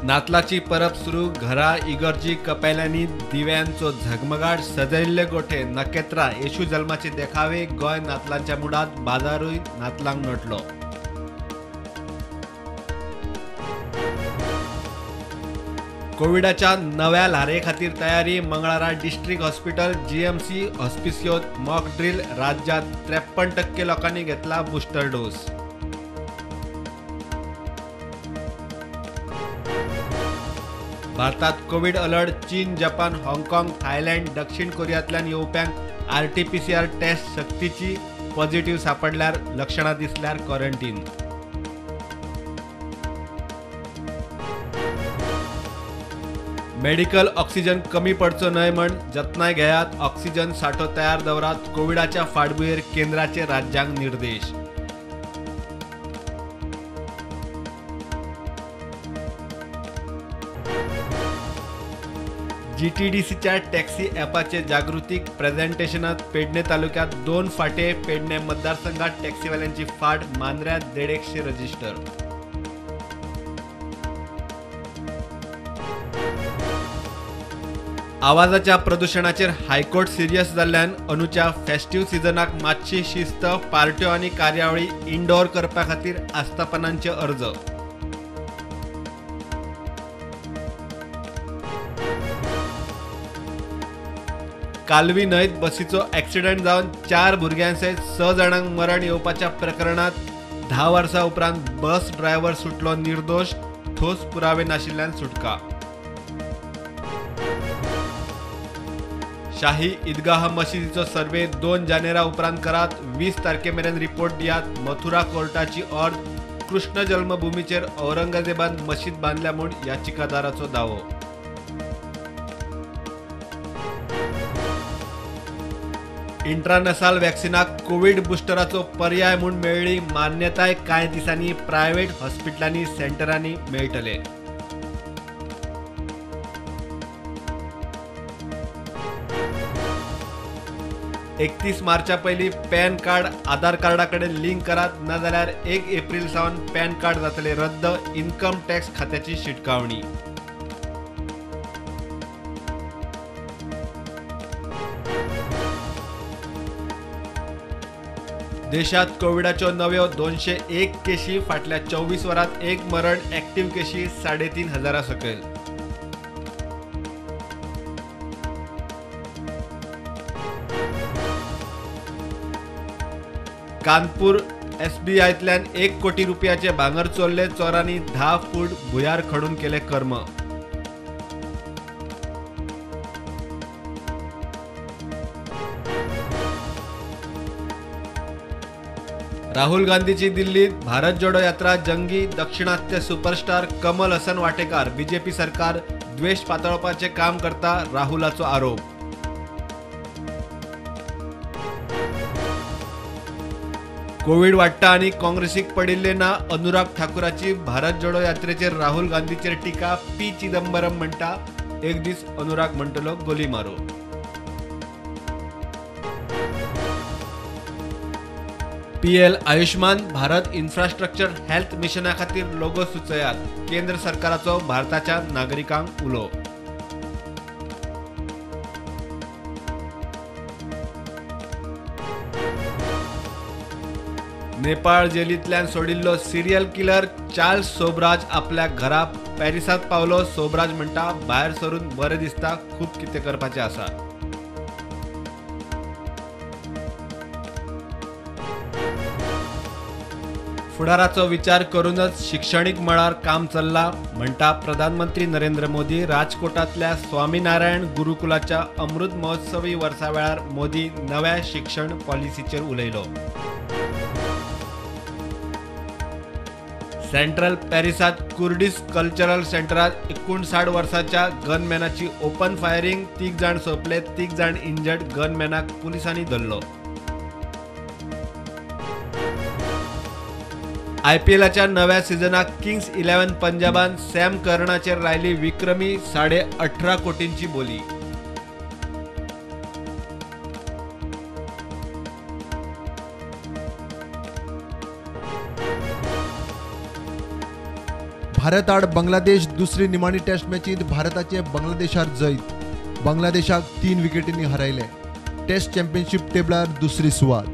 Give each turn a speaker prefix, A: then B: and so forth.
A: नातलाची परब सुरू, घरा इगर्जी कपेल्यांनी दिव्यांचो झगमगाट, सजयल्ले गोठे, नखेत्रां, येशू जल्माचे देखावे. गोंय नातलांच्या मुडात, बाजारूय नातलांक नटलो. कोविडाच्या नव्या ल्हारे खातीर तयारी. मंगळारा डिस्ट्रिक्ट हॉस्पिटल, जीएमसी हॉस्पिसियोत मॉक ड्रिल. राज्यात 53% लोकांनी घेतला बुस्टर डोस. भारतात कोविड अलर्ट. चीन, जपान, हाँगकाँग, थायलंड, दक्षिण कोरियांतल्यान येवप्यांक आरटीपीसीआर टेस्ट सक्तीची. पॉझिटिव्ह सापडल्यार, लक्षणां दिसल्यार क्वॉरंटीन. मेडिकल ऑक्सिजन कमी पडचो न्हय म्हण जतनाय घेयात. ऑक्सिजन साठो तयार दवरात. कोविडाच्या फाटभुंयेर केंद्राचे राज्यांक निर्देश. जीटीडीसीच्या टॅक्सी ॲपाचे जागृतीक प्रेझेंटेशनात पेडणे तालुक्यात 2 फाटे. पेडणे मतदारसंघात टॅक्सीवाल्यांची फाट, मांद्र्यात 150 रजिस्टर. आवाजाच्या प्रदुशणाचेर हायकोर्ट सिरियस जाल्ल्यान अंदूच्या फेस्टिव्ह सिजनाक मातशी शिस्त, पार्ट्यो आनी कार्यावळी इनडोर करपा खातीर आस्थापनांचे अर्ज. कालवी न्हंयत बसीचो ॲक्सिडंट जावन 4 भुरग्यां सयत 6 जाणांक मरण येवपाच्या प्रकरणात 10 वर्सां उपरांत बस ड्रायव्हर सुटलो निर्दोश. ठोस पुरावे नाशिल्ल्यान सुटका. शाही ईदगाह मशिदीचो सर्वे 2 जानेरा उपरांत करात. 20 तारखे मेरेन रिपोर्ट दियात. मथुरा कोर्टाची ऑर्द. कृष्ण जन्मभूमीचेर औरंगजेबान मशीद बांदल्या म्हूण याचिकादाराचो दावो. इंट्रानसाल वॅक्सिनाक कोविड बुस्टराचो पर्याय म्हूण मेळ्ळी मान्यताय. कांय दिसांनी प्रायव्हेट हॉस्पिटलांनी, सेंटरांनी मेळटले. 31 मार्चा पयलीं पॅन कार्ड आधार कार्डा कडेन लिंक करात, नाजाल्यार 1 एप्रील सावन पॅन कार्ड जातले रद्द. इन्कम टॅक्स खात्याची शिटकावणी. देशात कोविडाच्यो नव्यो 201 केशी. फाटल्या 24 वरांत 1 मरण. ॲक्टिव्ह केशी 3500 सकयल. कानपूर एसबीआयतल्यान 1 कोटी रुपयाचे भांगर चोरले. चोरांनी 10 फूट भुयार खडून केले कर्म. राहुल गांधीची दिल्लीत भारत जोडो यात्रा जंगी. दक्षिणात्य सुपरस्टार कमल हसन वाटेकार. बीजेपी सरकार द्वेष पातळपाचें काम करता, राहुलाचो आरोप. कोविड वाडटा आनी काँग्रेसीक पडिल्ले ना. अनुराग ठाकूराची भारत जोडो यात्रेचेर राहुल गांधीचेर टिका. पी चिदंबरम म्हणटा, एक दीस अनुराग म्हणटलो गोली मारो. PL Ayushman Bharat infrastructure health मिशना खातीर लोगो सुचयात. केंद्र सरकाराचो भारताच्या नागरिकांक उलो. नेपाळ जेलींतल्यान सोडिल्लो सिरियल किलर चार्ल्स सोबराज आपल्या घरा पॅरिसांत पावलो. सोबराज म्हणटा, भायर सरून बरें दिसता, खूब कितें करपाचें आसा. फुडाराचो विचार करूनच शिक्षणीक मळार काम चल्ला म्हणटा प्रधानमंत्री नरेंद्र मोदी. राजकोटांतल्या स्वामीनारायण गुरुकुलाच्या अमृत महोत्सवी वर्सा वेळार मोदी नव्या शिक्षण पॉलिसीचेर उलयलो. सेंट्रल पॅरिसात कुर्डिश कल्चरल सेंटरात 59 वर्साच्या गनमॅनाची ओपन फायरिंग. 3 जाण सोंपले, 3 जाण इंजर्ड. गनमॅनाक पुलिसांनी धरलो. आयपीएलाच्या नव्या सिजनाक किंग्स 11 पंजाबान सॅम करनाचेर लायली विक्रमी 18.5 कोटींची बोली.
B: भारत आड बांगलादेश दुसरी निमाणी टेस्ट मॅचींत भारताचे बांगलादेशार जैत. बांगलादेशाक 3 विकेटींनी हरायले. टेस्ट चॅम्पियनशीप टेबलार दुसरी सुवात.